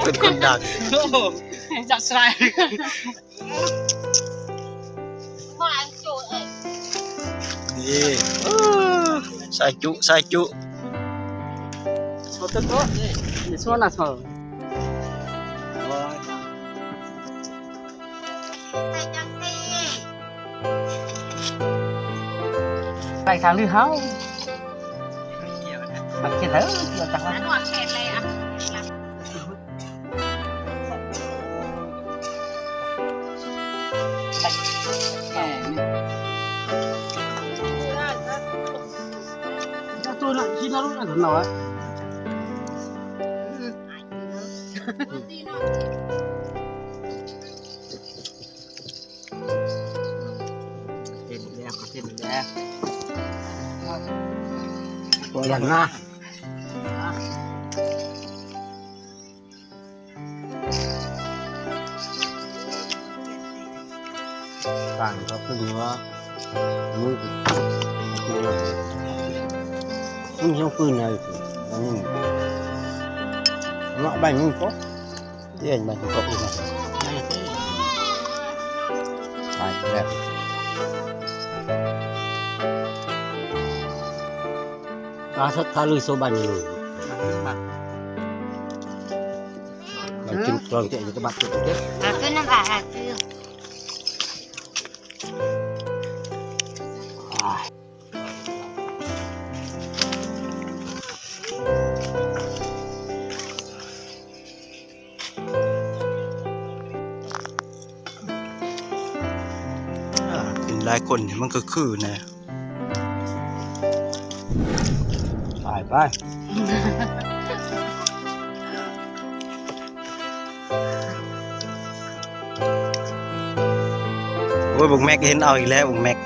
ເປັນຄົນດັງ ໂອ້ໂຫ ຈັບສາຍ ນີ້ ເອີ ສາຍຈຸ ສາຍຈຸ ໂຊເຕີໂຕ ນີ້ ນີ້ໂຊນະ ໂຊ ໄປທາງນີ້ເຮົາ ມັນກິນເດີ ກ່ຽວຈັກວ່າ ເຫັນແລ້ວ ເຫັນແລ້ວ ບໍ່ຢ່າງນະ ຕ່າງກັບຕົວນີ້ວ່າ ມັນຍັງປືນໃນ ອັນນີ້ ເນາະ ໃບໜຶ່ງກໍ ເອີ ໃບໜຶ່ງກໍ ໄປແລ້ວ ອາ ສະ ທາລຸຍໂຊບັນຢູ່ ມັນກິນຕອນແກະຢູ່ຕະບັດເກັບ ອາ ຄືນຳອາ ອາ ຄື ອາ ກິນຫຼາຍຄົນນີ້ມັນກໍຄືແນ່ ໄປ ໄປ ໂອ້ຍ ບັກແມັກເຫັນເອົາອີກແລ້ວ ບັກແມັກ.